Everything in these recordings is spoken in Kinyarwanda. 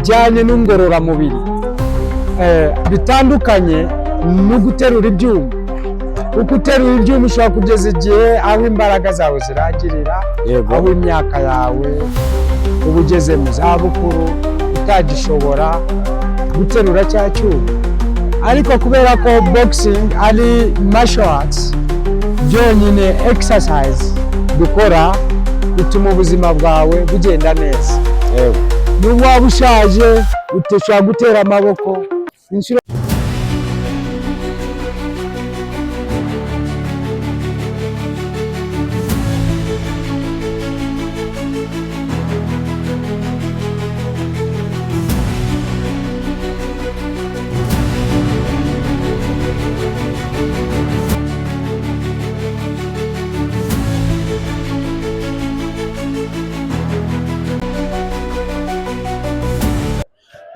bijyanye n'ingororamubiri, bitandukanye no guterura ibyuma, kuko uterura ibyuma ushobora kugeza igihe aho imbaraga zawe zirangirira, aho imyaka yawe uba ugeze mu zabukuru utagishobora guterura cya cyuma. Ariko kubera ko boxing ari martial arts byonyine, exercise dukora bituma ubuzima bwawe bugenda neza. Nubwo waba ushaje, ushobora gutera amaboko inshuro.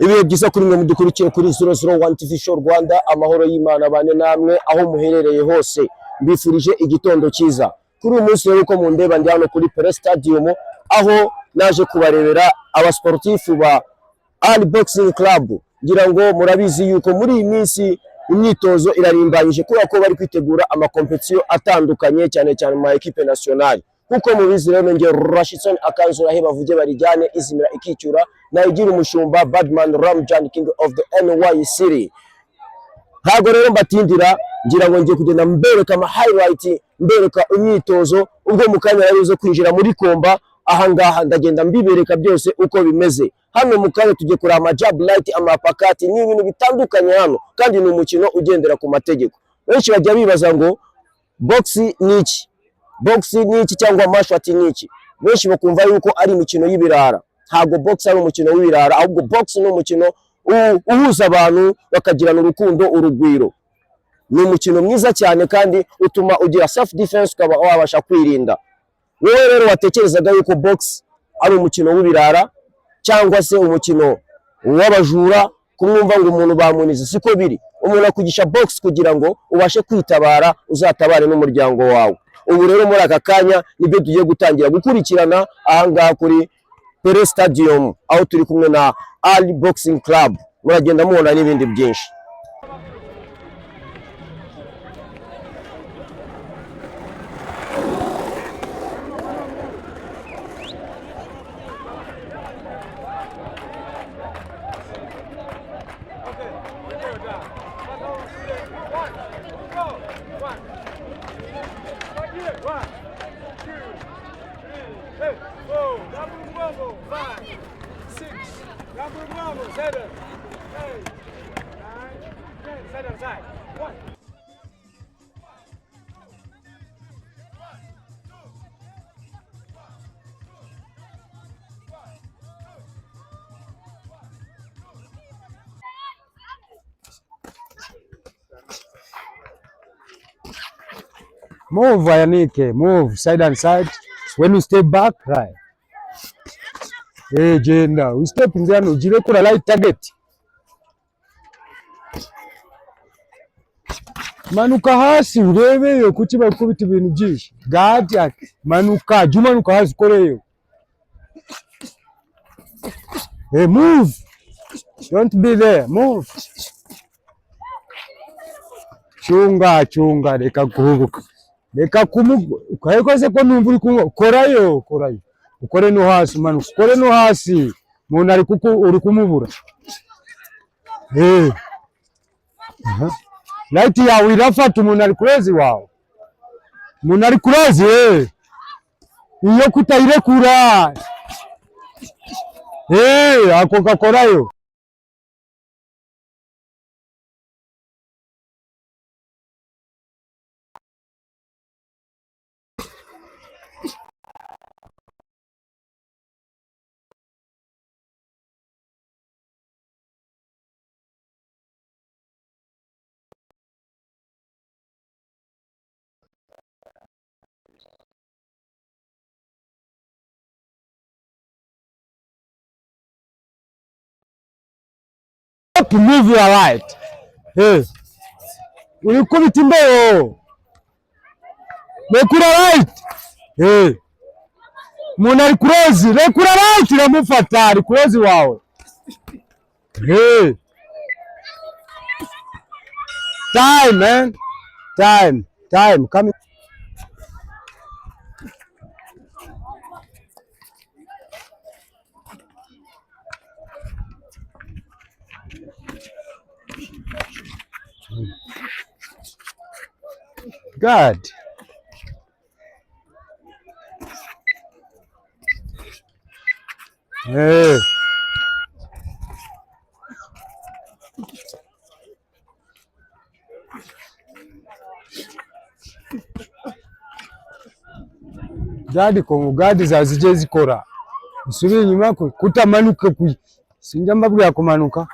Ibihe byiza kuri mwe mudukurikiye kuri 001 TV Show Rwanda. Amahoro y'Imana bane namwe aho muherereye hose. Mbifurije igitondo cyiza. Kuri uyu munsi rero, uko mundeba, ndi hano kuri Pele Stadium, aho naje kubarebera abasportifu ba Ali Boxing Club. Ngira ngo murabizi yuko muri iyi minsi imyitozo irarimbanyije, kubera ko bari kwitegura amakompetiyo atandukanye, cyane cyane mu ma équipe nationale. Nkuko mubizi rero, nge Rashidson Akanzura, he bavuge barijyane, izimira ikicyura nayigira umushumba, Badman Ramjan, King of the NY City. Ntabwo rero mbatindira, ngira ngo ngiye kugenda mbereka ama highlight, mbereka imyitozo. Ubwo mu kanya rero zo kwinjira muri combat ahangaha, ndagenda mbibereka byose uko bimeze hano. Mu kanya tugiye kureba ama jab, right, ama uppercut, ni ibintu bitandukanye hano, kandi ni umukino ugendera ku mategeko. Benshi bajya bibaza ngo box ni iki, box ni iki, cyangwa martial art ni iki? Benshi bakumva yuko ari imikino y'ibirara. Ntabwo box ari umukino w'ibirara, ahubwo box ni umukino uhuza abantu bakagirana urukundo, urugwiro. Ni umukino mwiza cyane kandi utuma ugira self defense, ukaba wabasha kwirinda. Wowe rero watekerezaga yuko box ari umukino w'ibirara cyangwa se umukino w'abajura, kumwumva ngo umuntu bamunize, siko biri. Umuntu akugisha box kugira ngo ubashe kwitabara, uzatabare n'umuryango wawe. Ubu rero muri aka kanya nibyo tugiye gutangira gukurikirana ahangaha kuri Pele Stadium, aho turi kumwe na Ali Boxing Club. Muragenda mubona n'ibindi byinshi. One, one, one, two, three, hey, four, double bravo, five, six, double bravo, seven, eight, 9, 10, side and side, one. Move, Yannick, move side and side. When you step back, right. Hey, genda. We step in there, ugire kuri right target. Manuka hasi urebeyo, kuki bakubita ibintu byinshi. Guard, manuka, jya umanuka hasi ukoreyo. Hey, move. Don't be there. Move. Chunga, chunga, reka guhubuka. Reka kumu ukayikoze ko numva uri kunywa. Korayo, korayo. Ukore no hasi, umanuka. Ukore no hasi. Umuntu ari kuku uri kumubura. Eh. Aha. Right yawe irafata, umuntu ari close wawe. Umuntu ari close, eh. Iyo kutayirekura. Eh, ako gakorayo. Move your right. Hey. Uri kubita imbeho. Rekura right. Hey. Umuntu ari close, rekura right, iramufata, ari close wawe. Hey. Time, man. Time. Time. Come. Good. Hey. Guard ko guard zawe zijye zikora, usubire inyuma kutamanuka, sinjya mbabwira kumanuka.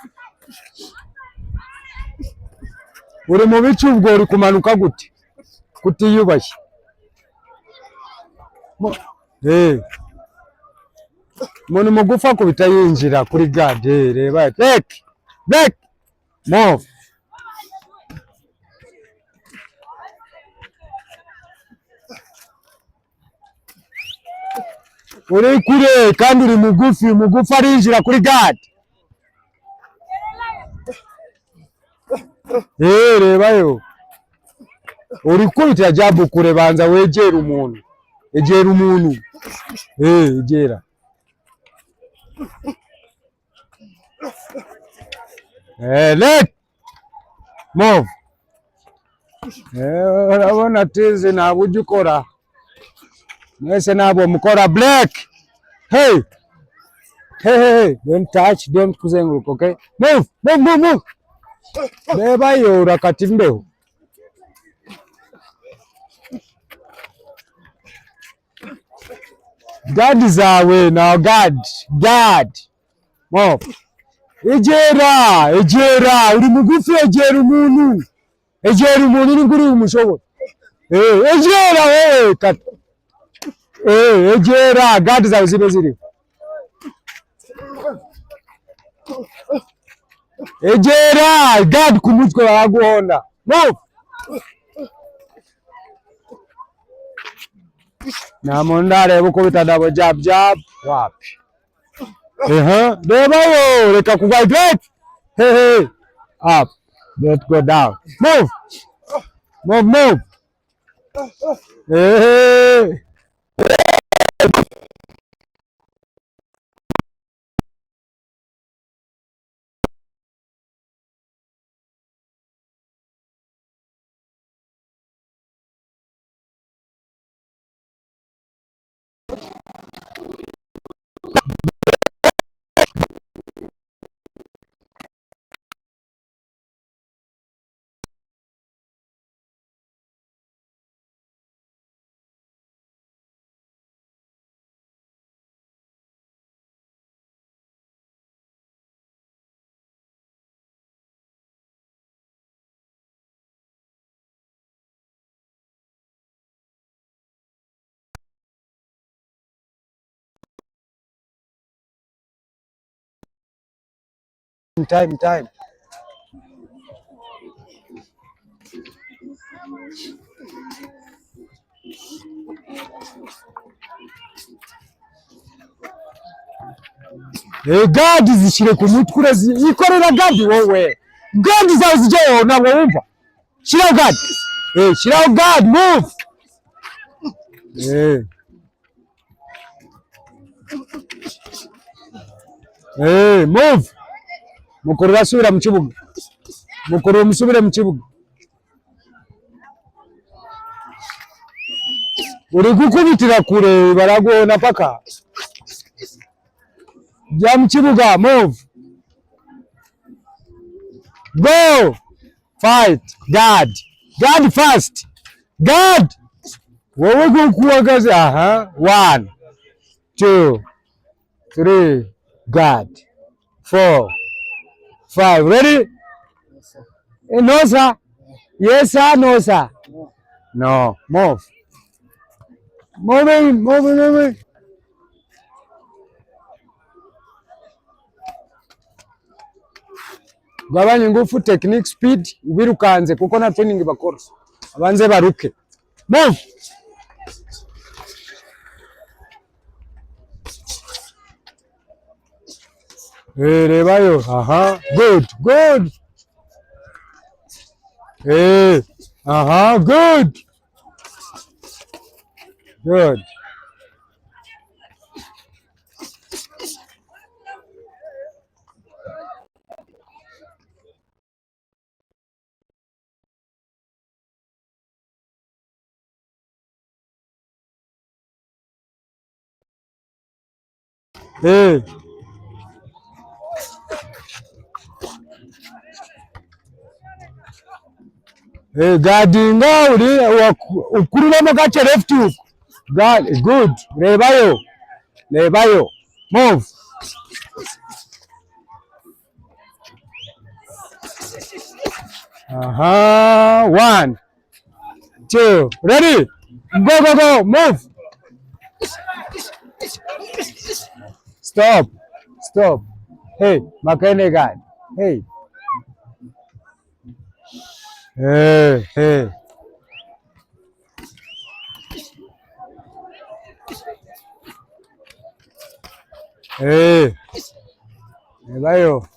Uri mu bice, ubwo uri kumanuka gute kutiyubashye? Umuntu mugufi akubita yinjira kuri guard. Reba, take back, move. Uri kure kandi uri mugufi. Mugufi arinjira kuri guard. Rebayo, uri kubitira jab kure. Banza wegera umuntu, egera umuntu, egera. Let move. Urabona tizi ntabwo ujya ukora, mwese ntabwo mukora. Break. Hey, hey, hey, don't touch, don't kuzenguruka. Okay, move, move, move, move. Reba yo, urakata imbeho. Guard zawe na guard, guard, move. Egera, egera, uri mugufi, egera umuntu, egera umuntu ni uri umushobora. Egera wowe, kata. Egera, guard zawe zibe ziriho. Egera, guard ku mutwe, baraguhonda. Move. Nta muntu ndareba uko bita double jab, jab wapi. Ehe, reba yo, reka kugwa. Break. Hey, hey, up, don't go down. Move, move, move. Hey. Time, time. Guard zishyire ku mutwe, urazi ikorera guard wowe. Guard zawe zijyaho, ntabwo wumva. Shyiraho guard. Shyiraho guard, move. Move. Mukuru asubira mu kibuga. Mukuru musubire mu kibuga. Uri gukubitira kure, baraguhona paka. Jya mu kibuga, move. Go. Fight. Guard. Guard fast. Guard. Wowe gukuhagaze aha. One, two, three, guard. Four, five. Ready? No, sir. Yes, sir. No, sir. No. Move. Moving, moving, moving. Gabanya ingufu, technique, speed, ubirukanze kuko na training bakora. Abanze baruke. Move. Rebayo. Aha, good, good. Aha, good, good. Guardinga uri ukururemo gake, left hook. Guard, good. Rebayo, rebayo, move. Aha, one, two, ready, go, go, go, move. Stop, stop. Hey, Makene guard. Hey. Hey, hey. Hey. Rebayo.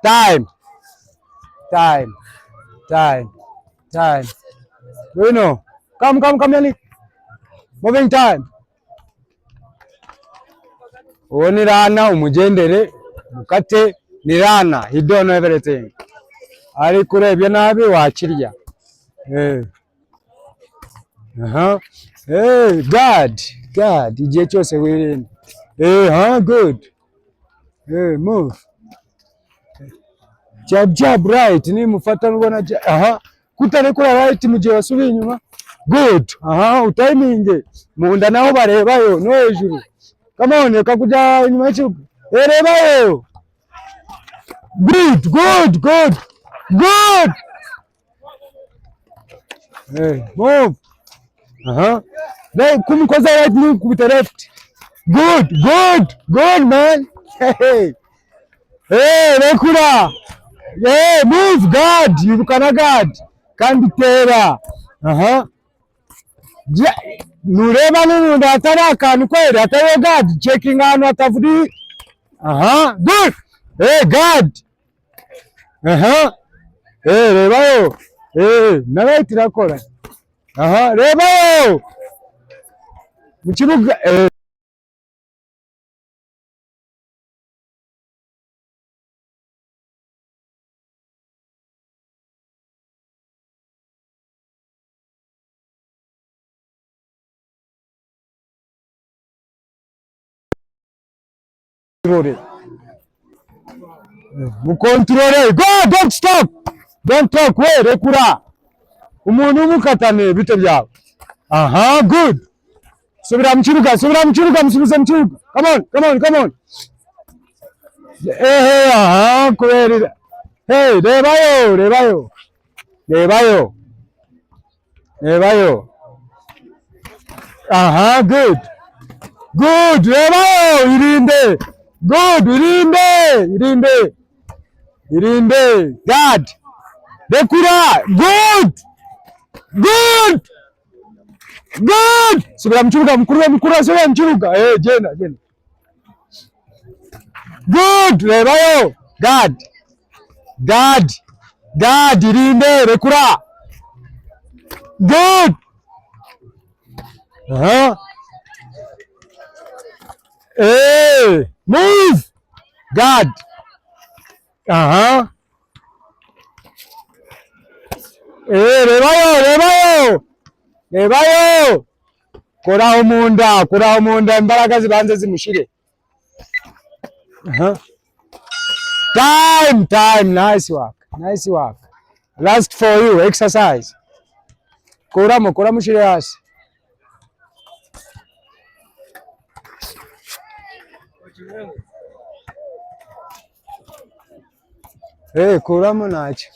Time. Time. Time. Time. Bruno. Come, come, come, Yannick. Moving time. Uwo ni rana, umugendere mukate, ni rana, he don't know everything. Ariko urebye nabi wakirya. Aha. Guard, guard, igihe cyose wirinde. Ha, good. Move. Jab, jab, right, nimufata nubona aha, kutarekura right mu gihe wasubiye inyuma. Good. Aha, utayiminge. Mu nda naho barebayo no hejuru. Come on, reka kujya inyuma y'ikibuga. Rebayo. Good, good, good. Good. Hey, move. Aha. Then kumukoza right, move with the left. Good, good, good, man. Hey. Hey, rekura. Hey, move, guard. Yirukana guard. Kandi tera. Aha. Nureba n'ubundi hatari akantu kweri, hatariho guard, checking ahantu hatavuri. Aha, good. Hey, guard. Aha. Hey, rebayo. Hey, na right irakora. Aha, rebayo. Mu kibuga. Mukontorore, go, don't stop, don't talk, we rekura umuntu umukatane bite byawe. Aha, good. Subira mu kibuga, subira mu kibuga, musubize mu kibuga. Come on, come on, come on. Ehe, aha, kubera. Hey, rebayo, rebayo, rebayo, rebayo. Aha, good, good. Rebayo, irinde. Good, irinde, irinde, irinde. Guard, rekura. Good, good, good. Subira mu kibuga, mukuru, mukuru, subira mu kibuga. Genda, genda. Good, rebayo. Guard, guard, guard, irinde, rekura. Good. Aha. Hey, move. Guard. Aha. Rebayo, rebayo, rebayo. Koraho mu nda, koraho mu nda, imbaraga zibanze zimushire. Aha. Time, time, nice work, nice work. Last for you, exercise. Kuramo, kuramo ushire hasi. Kuramo ntacyo.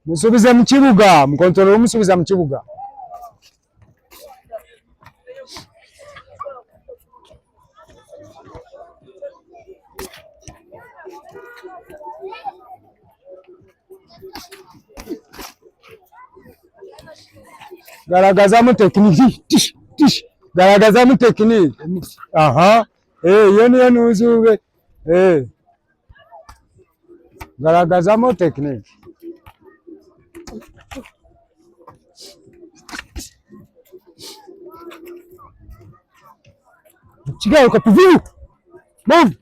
Musubize mu kibuga, mukontorora umusubiza mu kibuga. Garagazamo technique. Tish, tish. Garagazamo technique. Aha. Iyo niyo nuzube. Garagazamo technique. Kigaruka tuviyu. Move.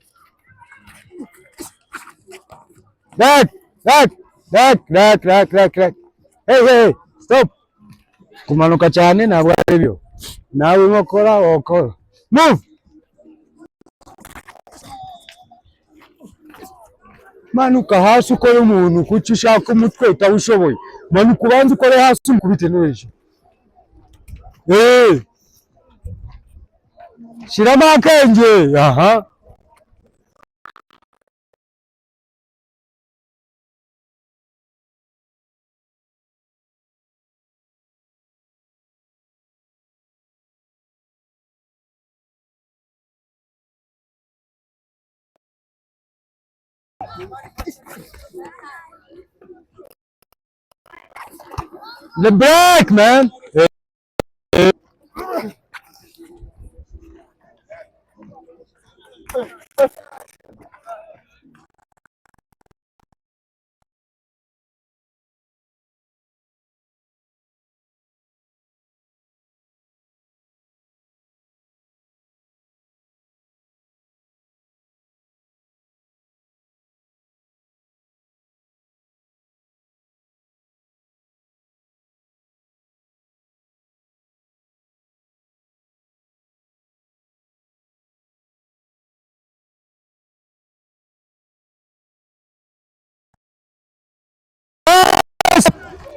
Back, back, back, back, back, back, back. Hey, hey, hey, stop. Kumanuka cyane ntabwo ari byo. Nawe inkokora wakora. Move. Manuka hasi ukore umuntu, kuki ushaka umutwe utawushoboye? Manuka ubanze ukore hasi, umukubite no hejuru. Shyiramo akenge. Aha. The break, man.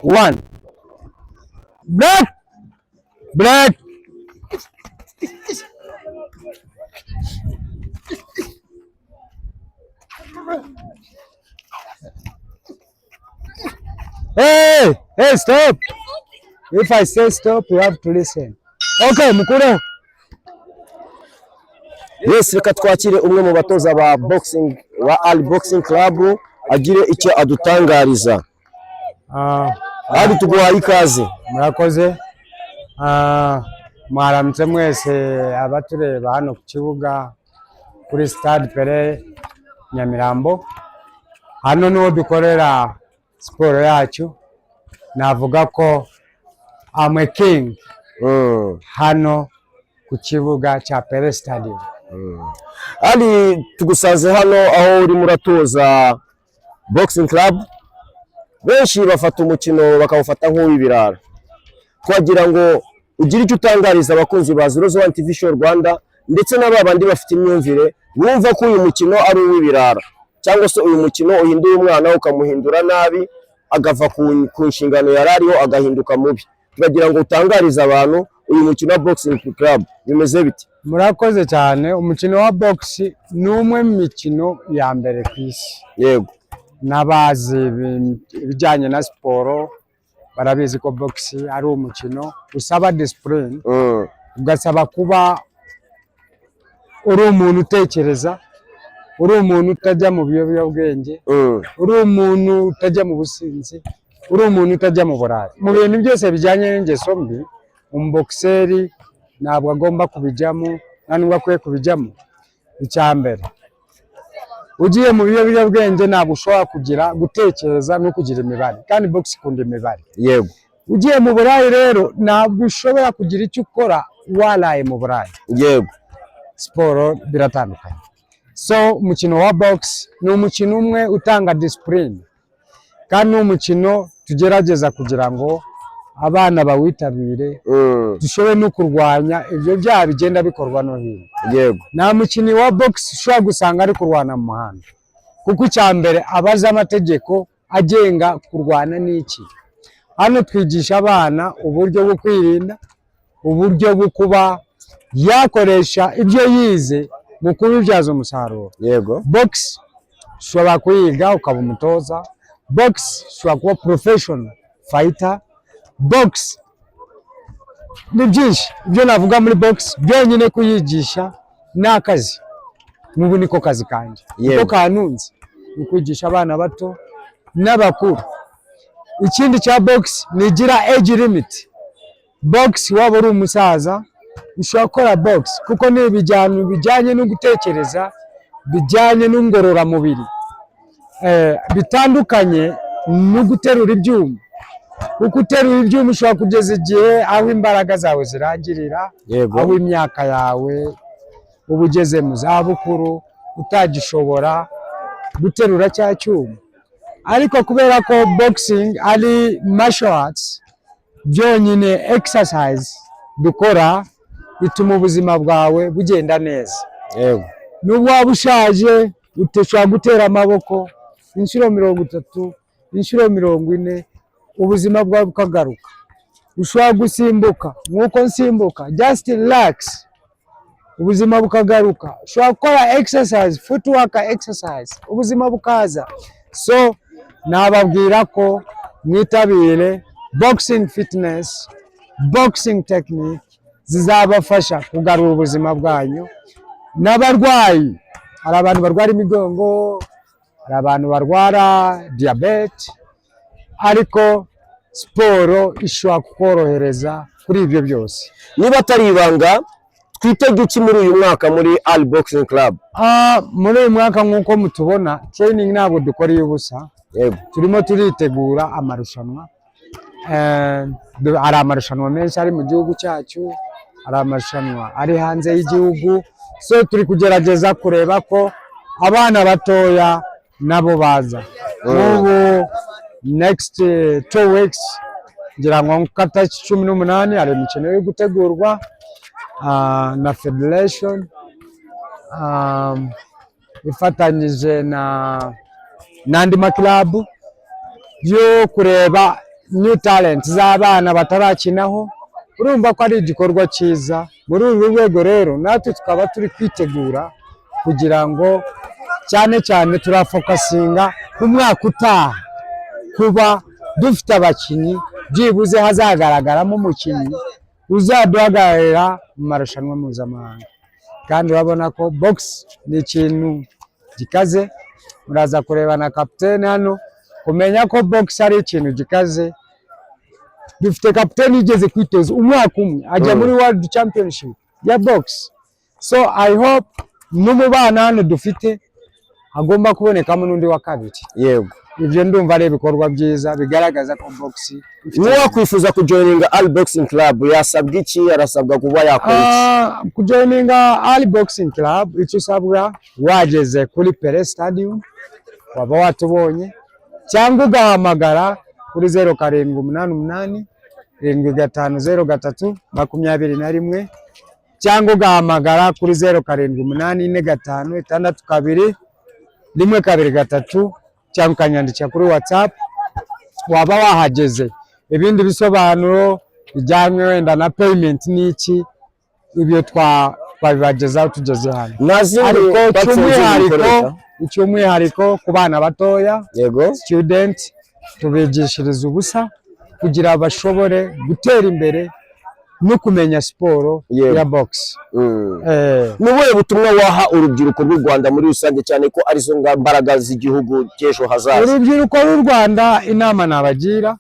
One. Break. Break. Hey, hey, stop. If I say stop, you have to listen. Okay, mukuru. Yes, reka twakire umwe mu batoza ba boxing wa Ali Boxing Club agire icyo adutangariza. Ali, tuguhaye ikaze. Murakoze. Mwaramutse mwese abatureba hano ku kibuga kuri Stade Pele Nyamirambo. Hano niho dukorera siporo yacu. Navuga ko I'm a king hano ku kibuga cya Pele Stadium. Ali, tugusanze hano aho urimo uratoza boxing club. Benshi bafata umukino bakawufata nk'uw'ibirara. Twagira ngo ugire icyo utangariza abakunzi ba 001 TV Show Rwanda, ndetse na ba bandi bafite imyumvire bumva ko uyu mukino ari uw'ibirara, cyangwa se uyu mukino uhinduye umwana ukamuhindura nabi, agava ku nshingano yari ariho agahinduka mubi. Turagira ngo utangarize abantu uyu mukino wa boxing club bimeze bite? Murakoze cyane. Umukino wa box ni umwe mu mikino ya mbere ku isi. N'abazi ibijyanye na siporo barabizi ko box ari umukino usaba discipline, ugasaba kuba uri umuntu utekereza, uri umuntu utajya mu biyobyabwenge, uri umuntu utajya mu businzi, uri umuntu utajya mu buraya, mu bintu byose bijyanye n'ingeso mbi. Umubokiseri ntabwo agomba kubijyamo, nta nubwo akwiye kubijyamo. Icya mbere, ugiye mu biyobyabwenge ntabwo ushobora kugira gutekereza no kugira imibare, kandi box ikunda imibare. Ugiye mu burayi rero, ntabwo ushobora kugira icyo ukora waraye mu burayi. Siporo biratandukanye. So umukino wa box ni umukino umwe utanga discipline, kandi ni umukino tugerageza kugira ngo abana bawitabire, dushobore no kurwanya ibyo byaha bigenda bikorwa no hino. Nta mukinnyi wa box ushobora gusanga ari kurwana mu muhanda, kuko icya mbere aba azi amategeko agenga kurwana n'iki. Hano twigisha abana uburyo bwo kwirinda, uburyo bwo kuba yakoresha ibyo yize mu kubibyaza umusaruro. Box ushobora kuyiga ukaba umutoza, box ushobora kuba professional fighter, box ni byinshi. Ibyo navuga muri box byonyine, kuyigisha ni akazi, n'ubu niko kazi kanjye, niko kanunze, ni ukwigisha abana bato n'abakuru. Ikindi cya box nigira age limit. Box, waba uri umusaza ushobora gukora box, kuko ni ibijyano bijyanye no gutekereza, bijyanye n'ingororamubiri, bitandukanye no guterura ibyuma, kuko uterura ibyuma ushobora kugeza igihe aho imbaraga zawe zirangirira, aho imyaka yawe uba ugeze mu zabukuru utagishobora guterura cya cyuma. Ariko kubera ko boxing ari martial arts byonyine, exercise dukora bituma ubuzima bwawe bugenda neza. Nubwo waba ushaje, ushobora gutera amaboko inshuro 30, inshuro 40, ubuzima bwawe bukagaruka. Ushobora gusimbuka nk'uko nsimbuka, just relax, ubuzima bukagaruka. Ushobora gukora exercise, footwork exercise, ubuzima bukaza. So nababwira ko mwitabire boxing fitness, boxing technique zizabafasha kugarura ubuzima bwanyu. N'abarwayi, hari abantu barwara imigongo, hari abantu barwara diyabete, ariko siporo ishobora kukorohereza kuri ibyo byose. Niba atari ibanga, twitege iki muri uyu mwaka muri Al Boxing Club? Muri uyu mwaka, nk'uko mutubona, training ntabwo dukora iy'ubusa. Turimo turitegura amarushanwa. Hari amarushanwa menshi ari mu gihugu cyacu, hari amarushanwa ari hanze y'igihugu. So turi kugerageza kureba ko abana batoya nabo baza. Nk'ubu next 2 weeks, ngira ngo nka tariki 18, hari imikino yo gutegurwa na federation ifatanyije na n'andi makilabu yo kureba new talent z'abana batarakinaho. Urumva ko ari igikorwa cyiza. Muri uru rwego rero natwe tukaba turi kwitegura kugira ngo cyane cyane turafocusinga ku mwaka utaha kuba dufite abakinnyi, byibuze hazagaragaramo umukinnyi uzaduhagararira mu marushanwa mpuzamahanga. Kandi urabona ko box ni ikintu gikaze. Muraza kureba na kapitene hano, kumenya ko box ari ikintu gikaze. Dufite kapitene yigeze kwitoza umwaka umwe, ajya muri world championship ya box. So I hope no mu bana hano dufite hagomba kubonekamo n'undi wa kabiri. Ibyo ndumva ari ibikorwa byiza bigaragaza ko box ifite. N'uwakwifuza kujoininga Al Boxing Club yasabwa iki? Arasabwa kuba yakora iki? Kujoininga Ali Boxing Club, icyo usabwa, wageze kuri Pele Stadium waba watubonye, cyangwa ugahamagara kuri 0788750321, cyangwa ugahamagara kuri 0784562123, cyangwa ukanyandikira kuri WhatsApp waba wahageze. Ibindi bisobanuro bijyanye wenda na payment n'iki, ibyo twabibagezaho tugeze hano. Nta zindi Ariko platform zindi cy'umwihariko, mukoresha? icy'umwihariko ku bana batoya, student, tubigishiriza ubusa kugira bashobore gutera imbere no kumenya siporo ya box. Ni ubuhe butumwa waha urubyiruko rw'u Rwanda muri rusange, cyane ko arizo mbaraga z'igihugu cy'ejo hazaza? Urubyiruko rw'u Rwanda, inama nabagira,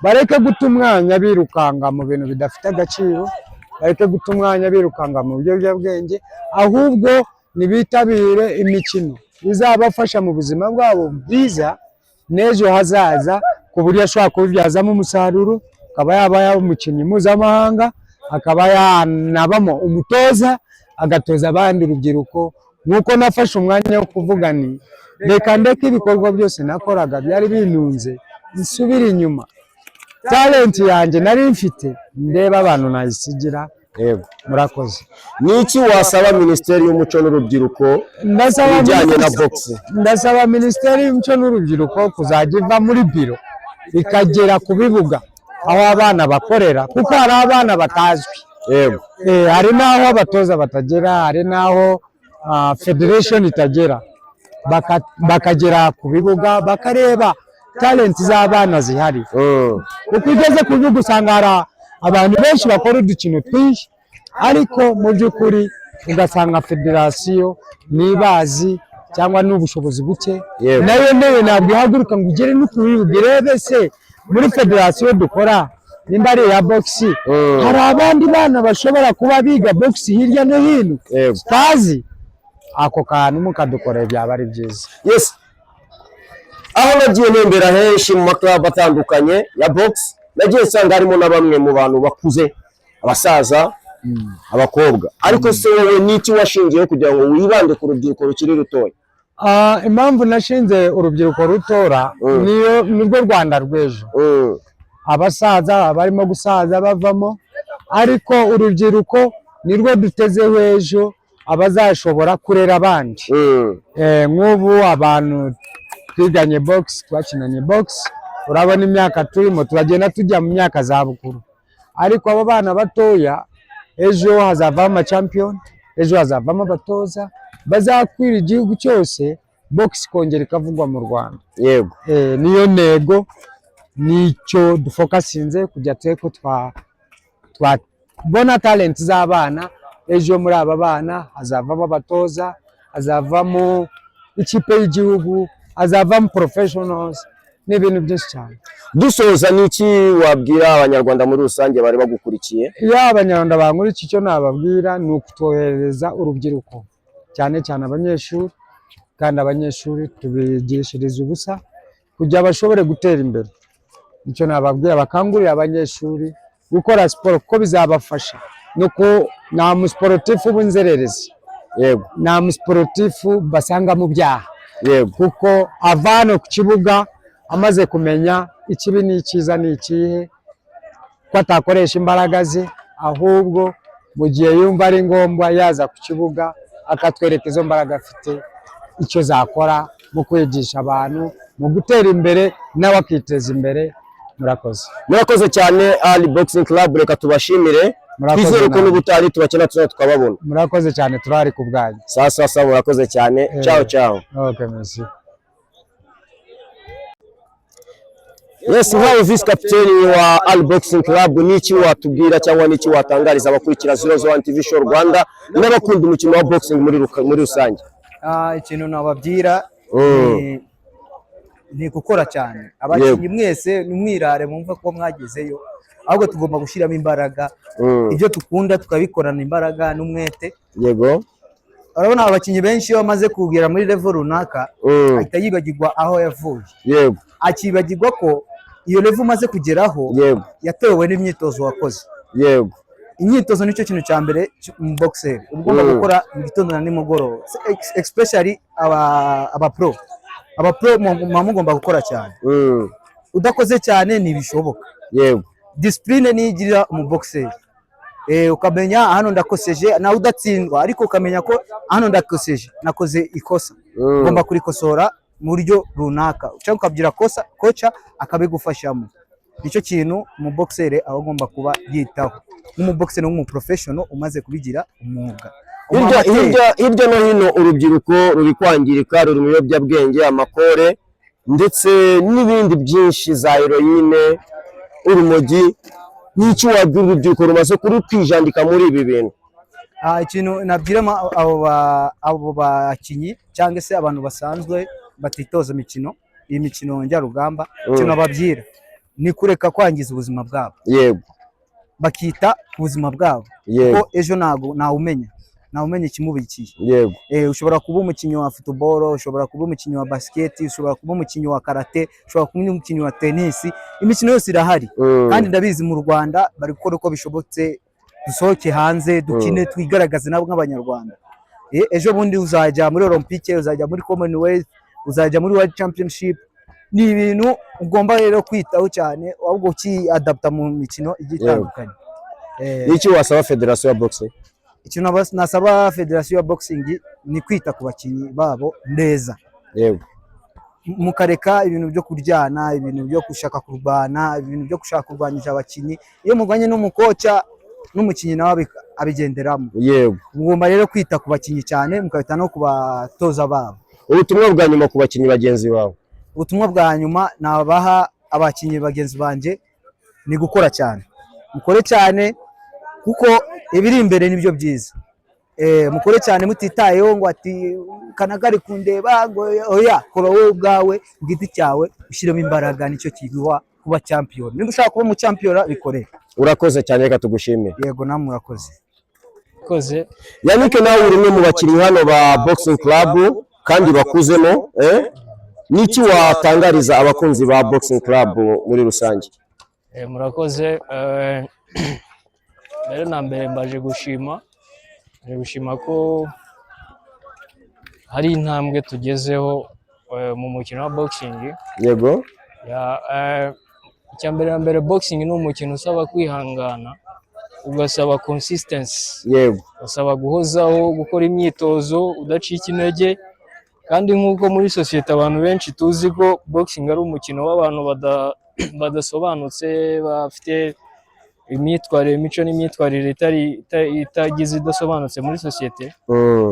bareke guta umwanya birukanga mu bintu bidafite agaciro, bareke guta umwanya birukanga mu biyobyabwenge, ahubwo nibitabire imikino izabafasha mu buzima bwabo bwiza n'ejo hazaza, ku buryo ashobora kubibyazamo umusaruro, akaba yaba yaba umukinnyi mpuzamahanga, akaba yanabamo umutoza, agatoza abandi urubyiruko. Nk'uko nafashe umwanya wo kuvuga ni reka ndeke ibikorwa byose nakoraga byari bintunze, nsubire inyuma, talent yanjye nari mfite ndebe abantu nayisigira. Murakoze. Ni iki wasaba Minisiteri y'Umuco n'Urubyiruko Ndasaba ibijyanye na box? Ndasaba Minisiteri y'Umuco n'Urubyiruko kuzajya iva muri biro ikagera ku bibuga aho abana bakorera, kuko hari abana batazwi. Hari n'aho abatoza batagera, hari n'aho federation itagera. Bakagera ku bibuga bakareba talent z'abana zihari, kuko ugeze ku bibuga usanga hari abantu benshi bakora udukino twinshi, ariko mu by'ukuri ugasanga federasiyo ntibazi cyangwa n'ubushobozi buke. Nayo nayo ntabwo ihaguruka ngo ugere no ku bibuga irebe se muri federasiyo dukora. Nimba ari iya boxe, hari abandi bana bashobora kuba biga boxe hirya no hino tutazi. Ako kantu mukadukorera byaba ari byiza. Yes, aho nagiye ntembera henshi mu ma club atandukanye ya box, nagiye nsanga harimo na bamwe mu bantu bakuze, abasaza, abakobwa. Ariko se wowe n'iki washingiyeho kugira ngo wibande ku rubyiruko rukiri rutoya? Ah, impamvu nashinze urubyiruko rutora, niyo nirwo Rwanda rw'ejo. Abasaza barimo gusaza bavamo, ariko urubyiruko nirwo dutezeho ejo abazashobora kurera abandi. Nk'ubu abantu twiganye box, twakinanye box, urabona imyaka turimo, turagenda tujya mu myaka za bukuru, ariko abo bana batoya ejo hazavamo ama champion, ejo hazavamo abatoza bazakwira igihugu cyose, box ikongera ikavugwa mu Rwanda. Niyo ntego, nicyo dufocusinze kugira turebe ko twabona talent z'abana. Ejo muri aba bana hazavamo abatoza, hazavamo ikipe y'igihugu, hazavamo professionals n'ibintu byinshi cyane. Dusoza, ni iki wabwira Abanyarwanda muri rusange bari bagukurikiye? Iyo Abanyarwanda bankurikiye, icyo nababwira ni ukutwoherereza urubyiruko, cyane cyane abanyeshuri, kandi abanyeshuri tubigishiriza ubusa kugira bashobore gutera imbere. Icyo nababwira, bakangurira abanyeshuri gukora siporo kuko bizabafasha. Nuko nta musiporutifu uba inzererezi, nta musiporutifu basanga mu byaha, kuko ava hano ku kibuga amaze kumenya ikibi n'icyiza ni ikihe, ko atakoresha imbaraga ze, ahubwo mu gihe yumva ari ngombwa yaza ku kibuga akatwereka izo mbaraga afite icyo zakora mu kwigisha abantu, mu gutera imbere, nawe akiteza imbere. Murakoze. Murakoze cyane. Ali Boxing Club, reka tubashimire. Murakoze Twizere ko namwe. n'ubutaha tubakena tuzajya tukababona. Murakoze cyane, turahari ku bwanyu. Sasa sasa, murakoze cyane. Ciao ciao. Okay, merci. Yes, nkawe vice captain wa Al Boxing Club, niki watubwira cyangwa niki watangariza abakurikira 001 TV Show Rwanda n'abakunda umukino wa boxing muri rusange? Ah, ikintu nababwira ni gukora cyane. Abakinnyi mwese ntimwirare mwumve ko mwagezeyo, ahubwo tugomba gushyiramo imbaraga, ibyo dukunda tukabikorana imbaraga n'umwete. Urabona abakinnyi benshi iyo bamaze kugera muri level runaka, ahita yibagirwa aho yavuye, akibagirwa ko iyo level umaze kugeraho yatewe n'imyitozo wakoze. Imyitozo nicyo kintu cya mbere mu boxer uba ugomba gukora mu gitondo na nimugoroba. Especially aba pro muba mugomba gukora cyane. Udakoze cyane ntibishoboka. Discipline niyo igirira umuboxer, ukamenya hano ndakoseje, nawe udatsindwa, ariko ukamenya ko hano ndakoseje, nakoze ikosa, ugomba kurikosora mu buryo runaka, cyangwa ukabwira kosa coach akabigufashamo. Nicyo kintu umuboxer aba agomba kuba yitaho nk'umuboxer, nk'umuprofessional umaze kubigira umwuga. Hirya Umuamateur. Hirya no hino urubyiruko ruri kwangirika, ruri mu biyobyabwenge, amakore ndetse n'ibindi byinshi, za heroine, urumogi. N'iki wabwira urubyiruko rumaze kuri kwijandika muri ibi bintu? Ah, ikintu nabwira abo bakinnyi cyangwa se abantu basanzwe batitoza imikino, iyi mikino njyarugamba, ikintu nababwira ni kureka kwangiza ubuzima bwabo, bakita ku buzima bwabo, kuko ejo ntago ntawumenya ikimubikiye. Ushobora kuba umukinnyi wa football, ushobora kuba umukinnyi wa basket, ushobora kuba umukinnyi wa karate, ushobora kuba umukinnyi wa tennis, imikino yose irahari. Kandi ndabizi mu Rwanda bari gukora uko bishobotse dusohoke hanze dukine, twigaragaze nabo nk'Abanyarwanda. Ejo bundi uzajya muri Olympique, uzajya muri Commonwealth, uzajya muri World Championship. Ni ibintu ugomba rero kwitaho cyane, ahubwo ukiadapta mu mikino igiye itandukanye. N'iki wasaba federasiyo ya boxing? Ikintu nasaba federasiyo ya boxing ni kwita ku bakinnyi babo neza, mukareka ibintu byo kuryana, ibintu byo gushaka kurwana, ibintu byo gushaka kurwanyisha abakinnyi. Iyo murwanye n'umukoca, n'umukinnyi nawe abigenderamo. Mugomba rero kwita ku bakinnyi cyane, mukabita no ku batoza babo. Ubutumwa bwa nyuma ku bakinnyi bagenzi bawe? Ubutumwa bwa nyuma nabaha abakinnyi bagenzi banjye ni gukora cyane. Mukore cyane kuko ibiri imbere nibyo byiza. Mukore cyane mutitayeho ngo ati kanagari kundeba, ngo oya, kora wowe ubwawe ku giti cyawe, ushyiremo imbaraga, nicyo kiguha. Kuba champion, niba ushaka kuba umuchampion, bikore. Urakoze cyane, reka tugushimire. Yego, namwe murakoze. Koze. Yannick, nawe uri umwe mu bakinnyi hano ba Boxing Club kandi bakuzemo, eh? Niki watangariza abakunzi ba Boxing Club muri rusange? Murakoze. Mbere na mbere mbaje gushima ko hari intambwe tugezeho mu mukino wa boxing. Ya, icya mbere na mbere, boxing ni umukino usaba kwihangana, ugasaba consistency, usaba guhozaho, gukora imyitozo udacika intege. Kandi nk'uko muri sosiyete abantu benshi tuzi ko boxing ari umukino w'abantu badasobanutse, bafite imyitwarire, imico n'imyitwarire itari itagize, idasobanutse muri sosiyete,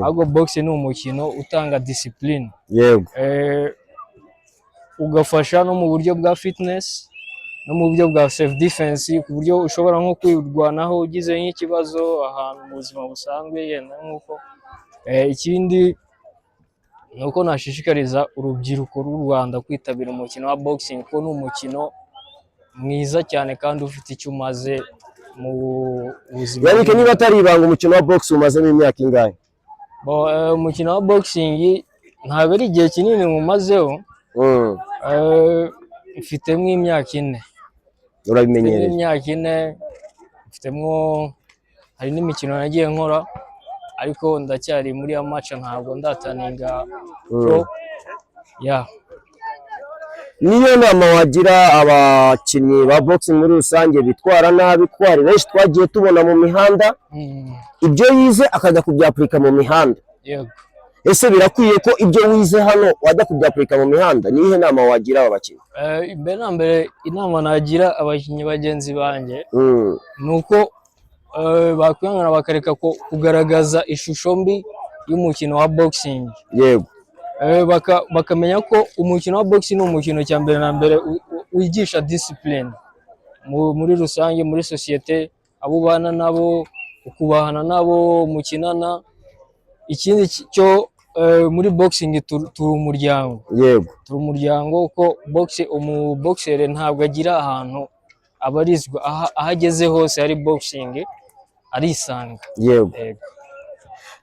ahubwo boxing ni umukino utanga discipline, ugafasha no mu buryo bwa fitness no mu buryo bwa self defense, ku buryo ushobora nko kwirwanaho ugize nk'ikibazo ahantu mu buzima busanzwe yenda. Nk'uko ikindi ni uko nashishikariza urubyiruko rw'u Rwanda kwitabira umukino wa boxing, kuko ni umukino mwiza cyane kandi ufite icyo umaze mu buzima. Yannick, niba atari ibanga, umukino wa box umazemo imyaka ingahe? Bo, umukino wa boxing ntabwo ari igihe kinini mumazeho. Mfitemo imyaka 4. Mfitemo Urabimenyereye. imyaka 4 mfitemo. Hari n'imikino nagiye nkora, ariko ndacyari muri amateur, ntabwo ndaturninga pro ya. Niyo nama wagira abakinnyi ba boxing muri rusange bitwara nabi, ko hari benshi twagiye tubona mu mihanda, ibyo yize akajya kubyapurika mu mihanda? Yego. Ese birakwiye ko ibyo wize hano wajya kubyapurika mu mihanda? Ni iyihe nama wagira aba bakinnyi? Mbere na mbere, inama nagira abakinnyi bagenzi banjye ni uko bakwihangana bakareka kugaragaza ishusho mbi y'umukino wa boxing. Bakamenya ko umukino wa boxing ni umukino cya mbere na mbere wigisha discipline muri rusange muri sosiyete, abo ubana nabo, ukubahana nabo mukinana. Ikindi cyo muri boxing turi umuryango. Turi umuryango, kuko boxe, umuboxer ntabwo agira ahantu abarizwa, aho ageze hose hari boxing arisanga. Yego.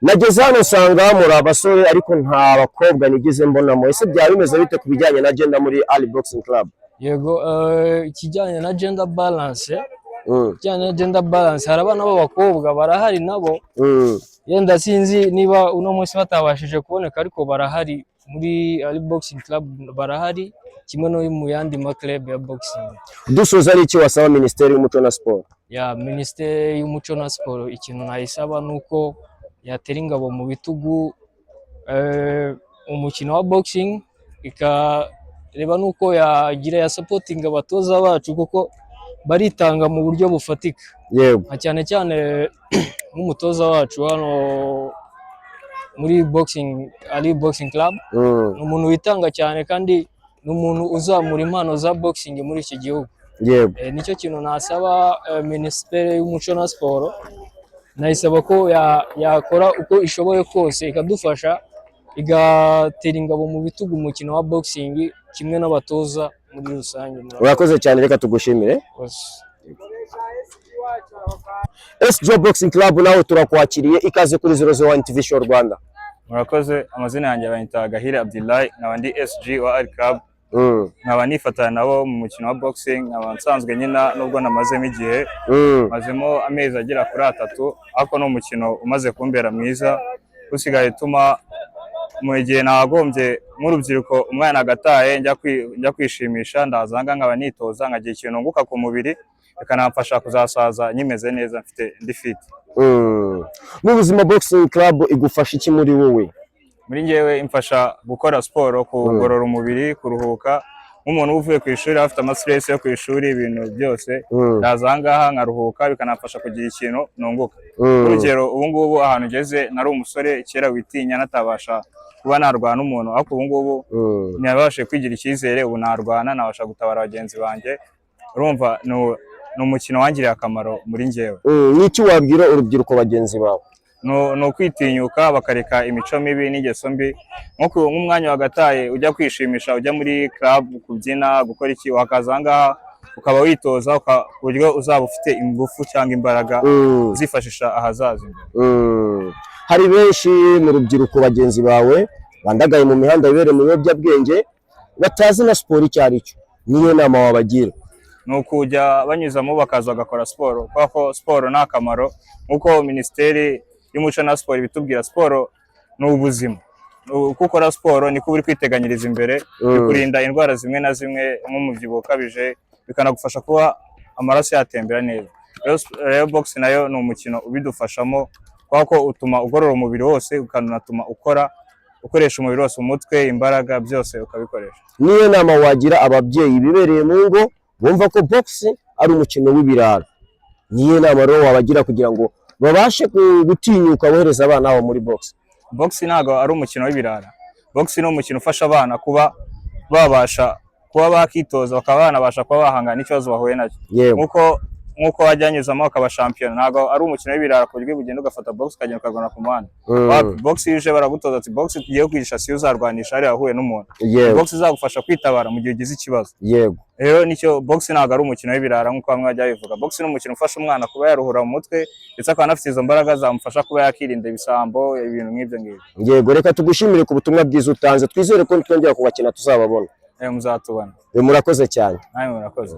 Nageze hano nsanga muri abasore, ariko nta bakobwa nigeze mbonamo. Ese byaba bimeze bite ku bijyanye na gender muri Ali Boxing Club? Yego, ikijyanye na gender balance, ikijyanye na gender balance, hari abana b'abakobwa barahari nabo. Yenda sinzi niba uno munsi batabashije kuboneka, ariko barahari muri Ali Boxing Club, barahari kimwe no mu yandi ma club ya boxing. Dusoza, ari iki wasaba Minisiteri y'Umuco na Siporo? Ya, Minisiteri y'Umuco na Siporo, ikintu nayisaba ni uko yatera ingabo mu bitugu umukino wa boxing, ikareba n'uko yagira ya supporting abatoza bacu, kuko baritanga mu buryo bufatika, nka cyane cyane nk'umutoza wacu hano muri boxing, Ali Boxing Club, ni umuntu witanga cyane kandi ni umuntu uzamura impano za boxing muri iki gihugu. Nicyo kintu nasaba Minisiteri y'Umuco na Siporo. Nayisaba ko yakora uko ishoboye kose ikadufasha, igatera ingabo mu bitugu umukino wa boxing kimwe n'abatoza muri rusange. Murakoze. Urakoze cyane, reka tugushimire. SJ Boxing Club, nawe turakwakiriye, ikaze kuri 001 TV Show Rwanda. Murakoze. Amazina yanjye bayita Gahire Abdullahi, nkaba ndi SG wa Ali Club, nkaba nifatanya nabo mu mukino wa boxing, nkaba nsanzwe nyina nubwo namazemo igihe, mazemo amezi agera kuri 3, ariko ni umukino umaze kumbera mwiza, usigaye utuma mu gihe nagombye nk'urubyiruko umwana agataye njya kwishimisha, ndaza aha ngaha nkaba nitoza, nkagira ikintu nunguka ku mubiri, bikanamfasha kuzasaza nyimeze neza, mfite ndi fit. Mu buzima, Boxing Club igufasha iki muri wowe? Muri njyewe imfasha gukora siporo, kugorora umubiri, kuruhuka. Nk'umuntu uba uvuye ku ishuri afite amastress yo ku ishuri, ibintu byose, ndaza aha ngaha nkaruhuka, bikanamfasha kugira ikintu nunguka. Urugero, ubu ngubu ahantu ngeze, nari umusore kera witinya, natabasha kuba narwana n'umuntu, ariko ubu ngubu nabashije kwigira icyizere, ubu narwana, nabasha gutabara bagenzi banjye. Urumva ni umukino wangiriye akamaro muri njyewe. N'iki wabwira urubyiruko bagenzi bawe? Ni ukwitinyuka bakareka imico mibi n'ingeso mbi, nk'umwanya wagataye ujya kwishimisha, ujya muri club kubyina, gukora iki, wakaza aha ngaha. Ukaba witoza ku buryo uzaba ufite ingufu cyangwa imbaraga uzifashisha ahazaza imbere. Hari benshi mu rubyiruko bagenzi bawe bandagaye mu mihanda, bibereye mu biyobyabwenge, batazi na siporo icyo ari cyo. Niyo nama wabagira? Ni ukujya banyuzamo bakaza bagakora siporo, kubera ko siporo ni akamaro. Nk'uko Minisiteri y'Umuco na Siporo ibitubwira, siporo ni ubuzima. Uko ukora siporo niko uba uri kwiteganyiriza imbere, bikurinda indwara zimwe na zimwe nk'umubyibuho ukabije, bikanagufasha kuba amaraso yatembera neza. Rero box nayo ni umukino ubidufashamo, kubera ko utuma ugorora umubiri wose, ukanatuma ukora ukoresha umubiri wose, umutwe, imbaraga, byose ukabikoresha. Niyo nama wagira ababyeyi bibereye mu ngo bumva ko box ari umukino w'ibirara? Niyo nama rero wabagira kugira ngo babashe gutinyuka bohereza abana babo muri box? Box ntabwo ari umukino w'ibirara. Box ni umukino ufasha abana kuba babasha kuba bakitoza, bakaba banabasha kuba bahangana n'ikibazo bahuye nacyo. Nk'uko wajya anyuzamo bakaba shampiyona. Ntabwo ari umukino w'ibirara ku buryo ugenda ugafata box ukagenda ukarwana ku muhanda. Box iyo uje baragutoza ati: "Box tugiye kwigisha si uzarwanisha hariya wahuye n'umuntu. Box izagufasha kwitabara mu gihe ugize ikibazo." Rero nicyo, box ntabwo ari umukino w'ibirara nk'uko bamwe bajya babivuga. Box ni umukino ufasha umwana kuba yaruhura mu mutwe, ndetse akaba anafite izo mbaraga zamufasha kuba yakirinda ibisambo, ibintu nk'ibyo ngibyo. Yego, reka tugushimire ku butumwa bwiza utanze. Twizere ko nitwongera kubakina tuzababona. Muzatubona. Murakoze cyane. Namwe murakoze.